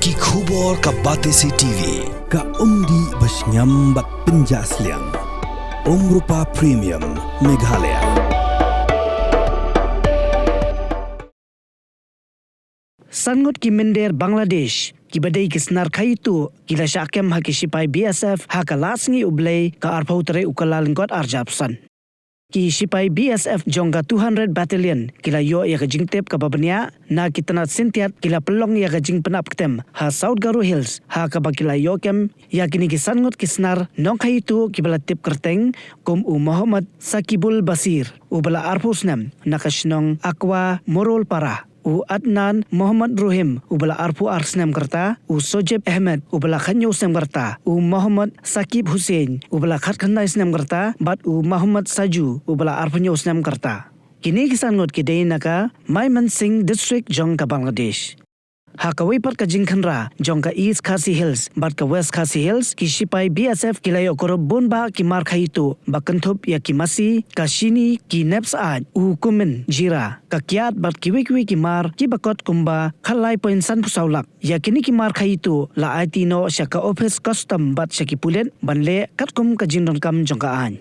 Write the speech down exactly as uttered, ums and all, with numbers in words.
Ki khubor ka Batesi T V, ka umdih ba shngiam bad pynjah sliang. Umrupa Premium, Meghalaya. San ngut ki mynder Bangladesh kiba dei ki snar khaïutuh ki la shah kem ha ki shipai B S F ha ka Lahngi U Blei ka arphew tarik u Kyllalyngkot arhajar arphew san. Ki shipai B S F jong ka two hundred Battalion ki la ïoh ïa ka jingtip kaba bniah na ki tnat syntiat, ki la pynlong ïa ka jingpynap ktem ha South Garo Hills, ha kaba ki la ïoh kem ïa kine ki san ngut ki snar nongkhaïutuh kiba la tip kyrteng kum u Mohammad Sakibul Basir, uba la arphew snem, na ka shnong Akwa Morolpara, u Adnan Mohammad Rohim, uba la arphew ar snem ka rta, u Sojeb Ahmed, uba la khathynñiew snem ka rta, u Mohammad Sakib Hussein, uba la khatkhyndai snem ka rta, bad u Mohammad Saju, uba la arphew hynñiew snem ka rta. Kine ki san ngut ki dei na ka Mymensingh District jong ka Bangladesh. Ha kawei pat ka jingkhynra jong ka East Khasi Hills bad ka West Khasi Hills, ki shipai B S F ki la ïoh kurup bun bah ki mar khaïutuh ba kynthup ïa ki masi, ka shini, ki nep syaid, u kumin, jira, ka kiad bad kiwei kiwei ki mar kiba kot kumba khatlai point sanphew saw lak. Ïa kine ki mar khaïutuh la aiti noh sha ka ophis custom bad sha ki pulit ban leh katkum ka jingdonkam jong ka aiñ.